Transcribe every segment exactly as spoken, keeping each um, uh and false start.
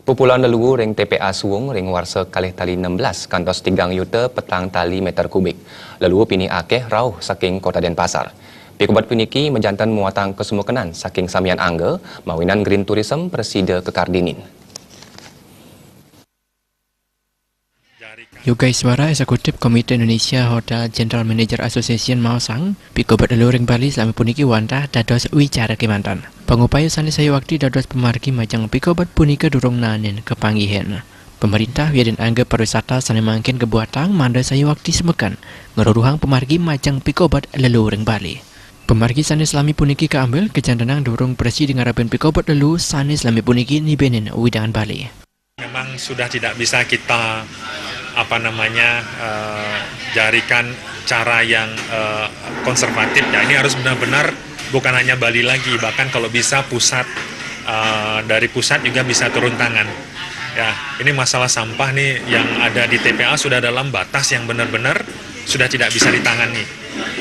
Pupulan leluhu ring T P A Suwung ring warsa kalih tali enam belas kantos tigang yuta petang tali meter kubik. Leluhu pinih akeh rauh saking Kota Denpasar. Pikobat puniki majanten muatang kasumekenan saking samian angga, mawinan Green Tourism prasida kekardinin. Yoga Iswara, Eksekutif Komite Indonesia Hotel General Manager Association maosang, pikobat leluhu ring Bali salami puniki wantah dados wicara kemanten. Pangupaya sane sayuwakti dados pamargi majeng pikobat punika durung naenin kapanggihin. Pemerintah wiadin angga pariwisata sane mangkin kabuatang mangda sayuwakti semeken ngruruhang pamargi majeng pikobat leluhu ring Bali. Pamargi sane salami puniki kaambil kajantenang durung prasida ngarepin pikobat leluhu sane salami puniki nibenin wewidangan Bali. Memang sudah tidak bisa kita, apa namanya, eh, jarikan cara yang, eh, konservatif. Ya, ini harus benar-benar bukan hanya Bali lagi, bahkan kalau bisa pusat, eh, dari pusat juga bisa turun tangan. Ya, ini masalah sampah nih yang ada di T P A sudah dalam batas yang benar-benar sudah tidak bisa ditangani.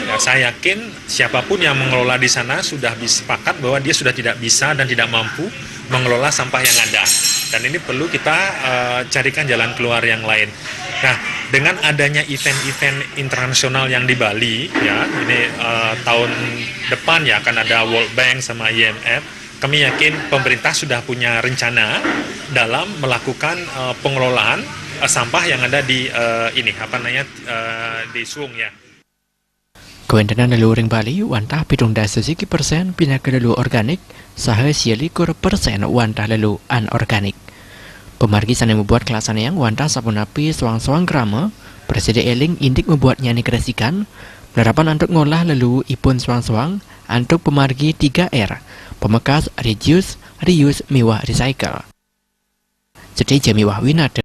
Ya, saya yakin siapapun yang mengelola di sana sudah bis-, sepakat bahwa dia sudah tidak bisa dan tidak mampu mengelola sampah yang ada. Dan ini perlu kita, eh, carikan jalan keluar yang lain. Nah, dengan adanya event-event internasional yang di Bali, ya, ini, eh, tahun depan ya akan ada World Bank sama I M F. Kami yakin pemerintah sudah punya rencana dalam melakukan, eh, pengelolaan, eh, sampah yang ada di, eh, ini, apa namanya, eh, di Suwung ya. Kawentenan leluhu ring Bali wantah pitung dasa siki persen pinaka leluhu organik saha sia likur persen wantah leluhu anorganik. Pamargi sane mabuat kalaksanayang wantah sapunapi soang-soang krama, prasida eling indik mabuatnyane karesikan, malarapan antuk ngolah leluhu ipun soang-soang antuk pamargi tiga R, pamekas, reduce, reuse, miwah recycle. Seteja miwah Winata